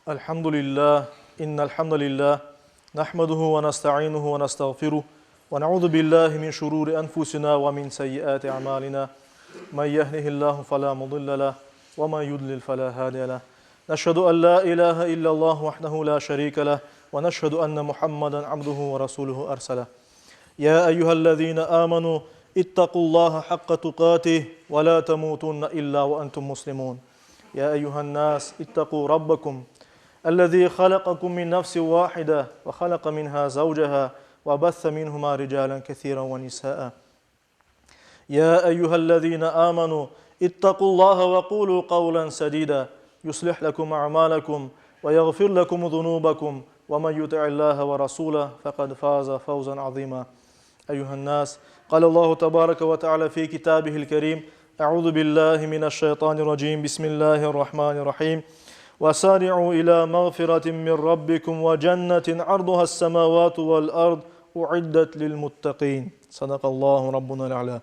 الحمد لله إن الحمد لله نحمده ونستعينه ونستغفره ونعوذ بالله من شرور أنفسنا ومن سيئات أعمالنا من يهده الله فلا مضل له ومن يضلل فلا هادي له نشهد أن لا إله إلا الله وحده لا شريك له ونشهد أن محمدا عبده ورسوله أرسله يا أيها الذين آمنوا اتقوا الله حق تقاته ولا تموتن إلا وأنتم مسلمون يا أيها الناس اتقوا ربكم الذي خلقكم من نفس واحدة وخلق منها زوجها وبث منهما رجالا كثيرا ونساء يا أيها الذين آمنوا اتقوا الله وقولوا قولا سديدا يصلح لكم أعمالكم ويغفر لكم ذنوبكم ومن يطع الله ورسوله فقد فاز فوزا عظيما أيها الناس قال الله تبارك وتعالى في كتابه الكريم أعوذ بالله من الشيطان الرجيم بسم الله الرحمن الرحيم وسارعوا إلى مغفرة من ربكم وجنة عرضها السماوات والأرض أعدت للمتقين صدق الله ربنا الأعلى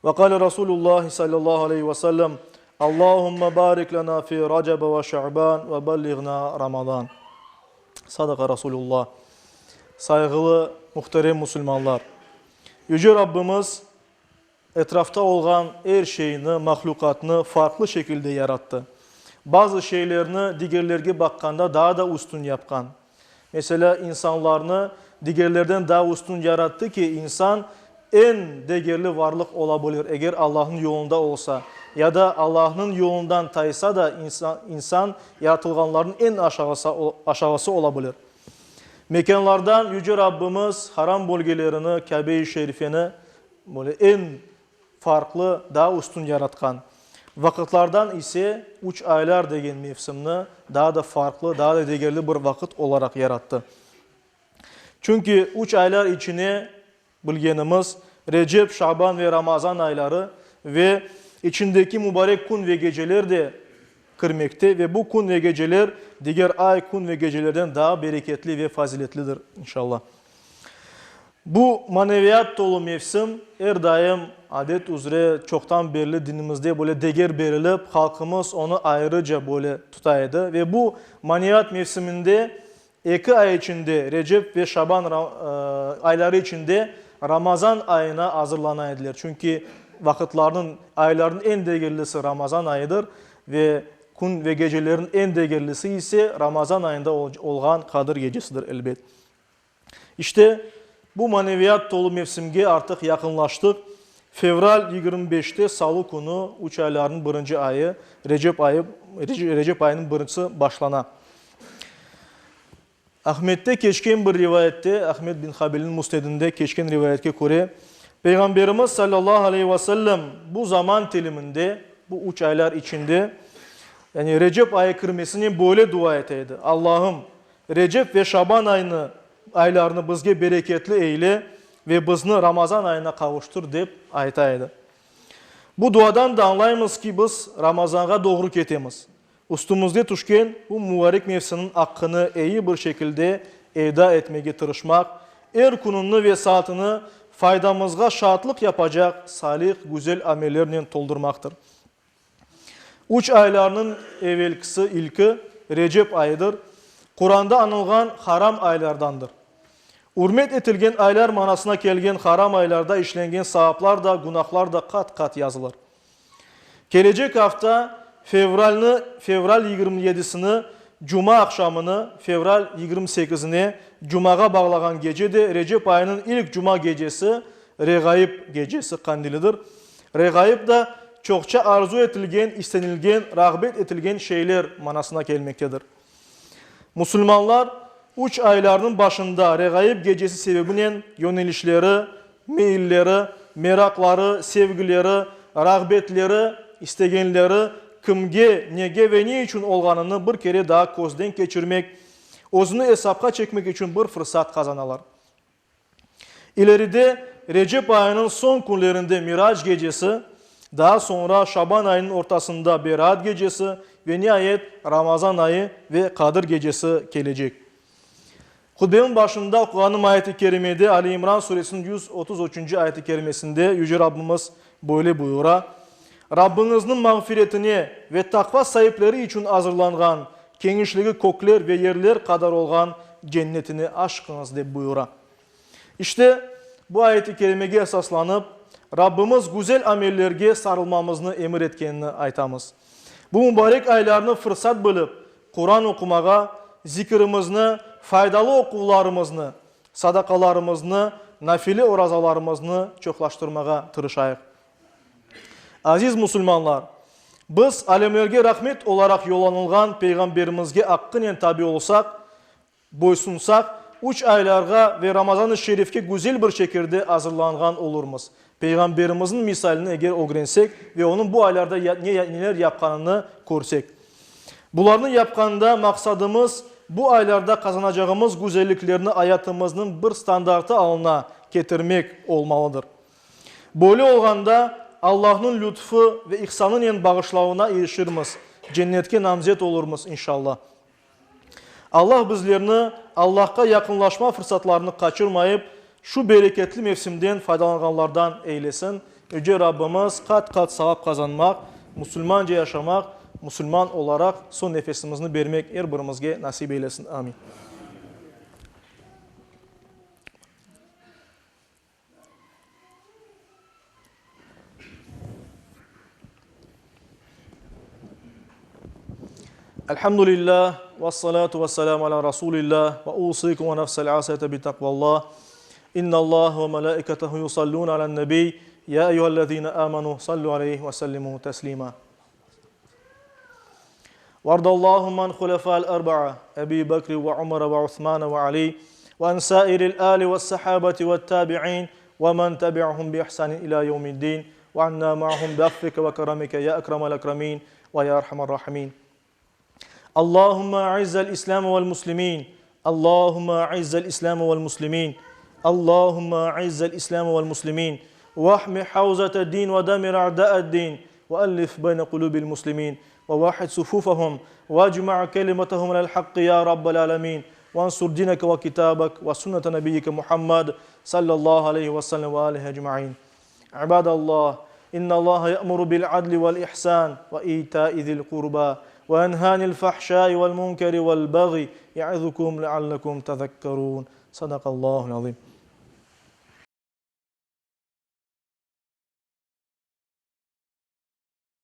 وقال رسول الله صلى الله عليه وسلم اللهم بارك لنا في رجب وشعبان وبلغنا رمضان Sadaqa Rasulullah. Sayğılı, muhterem musulmanlar! Yüce Rabbimiz etrafta olğan er şeyni, mahlüqatnı farqlı şekilde yarattı. Bazı şeylerni digerlerge baqqanda daa da üstün yapqan. Meselâ, insanlarnı digerlerden daa üstün yarattı ki, insan eñ degerli varlıq ola bilir, eger Allahnıñ yolunda olsa, ya da Allahnıñ yolundan taysa da, insan yaratılğanlarnıñ eñ aşağısı ola bilir. Mekânlardan Yüce Rabbimiz haram bölgelerini, Kâbe-i Şerifeni, böyle eñ farqlı, daa üstün yaratqan. Vaqıtlardan ise üç aylar degen mevsimni daa da farqlı, daa da degerli bir vaqıt olaraq yarattı. Çünki üç aylar içine, bilgenimiz, Recep, Şaban ve Ramazan ayları ve içindeki mubarek kün ve geceler de kirmekte ve bu kün ve geceler diger ay, kün ve gecelerden daa bereketli ve faziletlidir, inşallah. Bu maneviyat tolu mevsim er daim, adet üzre, çoqtan berli dinimizde böyle deger berilip, halqımız onı ayrıca böyle tuta edi ve bu maneviyat mevsiminde eki ay içinde, Recep ve Şaban ayları içinde Ramazan ayına azırlana ediler. Çünki vaqıtlarnıñ, aylarnıñ eñ degerlisi Ramazan ayıdır ve kün ve gecelerniñ eñ degerlisi ise Ramazan ayında olğan Qadir gecesidir, elbet. İşte, bu maneviyat tolu mevsimge artıq yaqınlaştıq. Fevral 25-te, salı künü, üç aylarnıñ birinci ayı, Recep ayı, Recep ayınıñ birincisi başlana. Ahmette keçken bir rivayette, Ahmed bin Habelniñ Musnedinde keçken rivayetke köre, Peyğamberimiz sallallahu aleyhi ve sellem bu zaman tiliminde, bu üç aylar içinde, yani Recep ayı kirmesinen böyle dua ete edi, Allahım, Recep ve Şaban ayını, aylarını bizge bereketli eyle ve bizni Ramazan ayına qavuştır, dep ayta edi. Bu duadan da añlaymız ki, biz Ramazanğa doğru ketemiz. Üstümizge tüşken bu mubarek mevsimniñ aqqını eyi bir şekilde eda etmege tırışmaq, er kününi ve saatini faydamızğa şatlıq yapacaq salih, güzel amellernen toldurmaqtır. Üç aylarnıñ evelkisi, ilki, Recep ayıdır, Quranda añılğan haram aylardandır. Ürmet etilgen aylar manasına kelgen haram aylarda işlengen saaplar da, günahlar da qat-qat yazılır. Kelecek afta fevralni, fevral 27-sini, cuma aqşamını, fevral 28-ine, cumağa bağlağan gece de Recep ayınıñ ilk cuma gecesi, Reğaib gecesi qandilidir. Reğaib da çoqça arzu etilgen, istenilgen, rağbet etilgen şeyler manasına kelmektedir. Musulmanlar üç aylarnıñ başında Reğaib gecesi sebebinen yönelişleri, meyilleri, meraqları, sevgileri, rağbetleri, istegenleri kimge, nege ve ne içün olğanını bir kere daa közden keçirmek, özüni esapqa çekmek içün bir fırsat qazanalar. İleride, Recep ayınıñ soñ künlerinde Mirac gecesi, daa soñra Şaban ayınıñ ortasında Beraat gecesi ve niayet Ramazan ayı ve Qadir gecesi kelecek. Hutbeniñ başında oquğanım ayet-i kerimede, Ali İmran suresiniñ 133-nci ayet-i kerimesinde Yüce Rabbimiz böyle buyura, Rabbiñizniñ mağfiretine ve taqva saipleri içün azırlanğan. keñişligi kökler ve yerler qadar olğan cennetine aşıqıñız, dep buyura. İşte, bu ayet-i kerimege esaslanıp, Rabbimiz güzel amellerge sarılmamıznı emir etkenini aytamız. Bu mubarek aylarnı fırsat bilip, Quran oqumağa, zikirimizni, faydalı oquvlarımıznı, sadaqalarımıznı, nafile orazalarımıznı çoqlaştırmağa tırışayıq. Aziz musulmanlar! Biz alemlerge rahmet olaraq yollanılğan Peyğamberimizge aqqınen tabi olsaq, boysunsaq, üç aylarğa ve Ramazan-ı Şerifke güzel bir şekilde azırlanğan olurmız. Peyğamberimizniñ misalini eger ögrensek ve onıñ bu aylarda neler yapqanını körsek. Bularnı yapqanda maqsadımız, bu aylarda qazanacağımız güzelliklerni ayatımıznıñ bir standartı alına ketirmek olmalıdır. Böyle olğanda, Allahnıñ lütfı ve ihsanınen bağışlavına irişirmiz, cennetke namzet olurmız, inşallah. Allah bizlerni Allahqa yaqınlaşma fırsatlarını qaçırmayıp, şu bereketli mevsimden faydalanğanlardan eylesin. Yüce Rabbimiz qat-qat savap qazanmaq, musulmanca yaşamaq, musulman olaraq soñ nefesimizni bermek er birimizge nasip eylesin. Amin. Elhamdülillah, vessalatu vesselamu ala Rasulillah, ve usikum ve nefsel asiyete bi takvallah. İnnallah ve melaiketehu yusallun alen nebi, ya eyyühellezine amenu sallu aleyhi ve sellimu teslima. Vardallahu an hulefâ'l erba'a, Ebi Bekri ve Umere ve Usmane ve Ali, ve an sâiril âli ve's-sahâbeti ve't-tâbi'în ve men tebi'ahum bi ihsânin ilâ yevmiddîn, ve annâ ma'ahum bi affike ve keremike ya ekremel ekremîn ve ya erhamer râhimîn. Allahümme a'izzel İslâme vel muslimîn, Allahümme a'izzel İslâme vel muslimîn, Allahümme a'izzel İslâme vel muslimîn, vahmi havzete din ve demir a'dâ'ed din, ve ellif beyne kulûbil muslimîn, ve vahhid sufûfehum, vecma' kelimetehum alel hakkı ya Rabbel âlemîn, vansur dineke ve kitâbek ve sünnete nebiyyike Muhammed sallallahu aleyhi ve sellem ve âlihi ecmaîn. İbadallah, İnnallaha ye'muru bil adli vel ihsan ve itâi zil qurba ve yenhâ anil fahşâi vel munkeri vel bagyi ye'izukum leallekum tezekkerûn. Sadakallâhul azîm.